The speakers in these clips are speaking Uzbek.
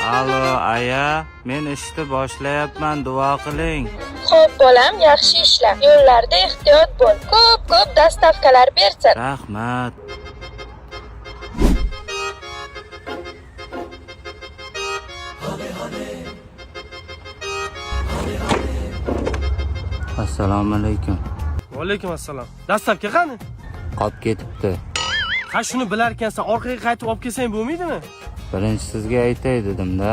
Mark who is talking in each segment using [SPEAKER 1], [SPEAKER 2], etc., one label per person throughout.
[SPEAKER 1] Alo, aya, men ishni boshlayapman, duo qiling.
[SPEAKER 2] Xo'p, bolam, yaxshi ishla. Yo'llarda ehtiyot bo'l. Ko'p-ko'p dastavkalar bersin.
[SPEAKER 1] Rahmat. Assalomu alaykum.
[SPEAKER 3] Vaalaykum assalom. Dastavka qani?
[SPEAKER 1] Qolib ketibdi.
[SPEAKER 3] Ha, shuni bilar ekansan, orqaga qaytib olib kelsang bo'lmaydimi?
[SPEAKER 1] Birinchi sizga aytay dedim-da.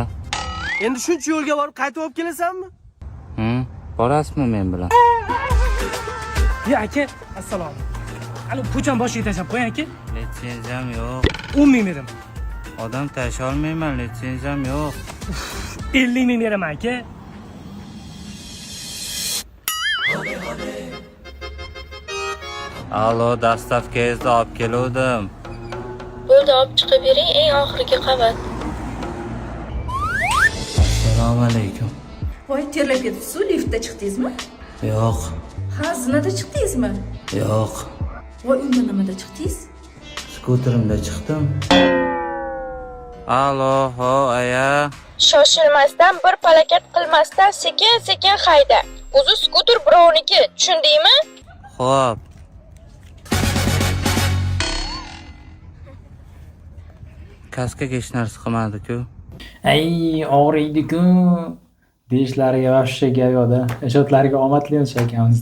[SPEAKER 3] Endi shuncha yo'lga borib qaytib olib kelasanmi?
[SPEAKER 1] Borasizmi men bilan?
[SPEAKER 4] Ya aka, assalomu. Hali ko'chani boshiga tashlab qo'ying aka.
[SPEAKER 1] Litsenziyam yo'q.
[SPEAKER 4] 10 ming beraman.
[SPEAKER 1] Odam tasha olmayman, litsenziyam yo'q.
[SPEAKER 4] 50 ming beraman aka.
[SPEAKER 1] Alo, dastavkangizni olib keluvdim.
[SPEAKER 2] Bo'ldi, olib chiqib bering, eng oxirgi qavat.
[SPEAKER 1] Assalomu alaykum.
[SPEAKER 5] Voy, terlab ketibsiz, liftda chiqdingizmi?
[SPEAKER 1] Yo'q,
[SPEAKER 5] Ha, zinada chiqdingizmi?
[SPEAKER 1] yo'q.
[SPEAKER 5] Voy, unda nimada chiqdingiz?
[SPEAKER 1] Skuterimda chiqdim. Alo, ho, aya.
[SPEAKER 2] Shoshilmasdan, bir palakat qilmasdan sekin-sekin hayda. O'zi skuter birovniki, tushundingmi?
[SPEAKER 1] Xo'p. Kaskaga hech narsa qilmadi-ku.
[SPEAKER 6] Ay, og'riydi-ku. Deyishlariga вообще gap yo'q-da. Ishotlariga omadli ekanmiz.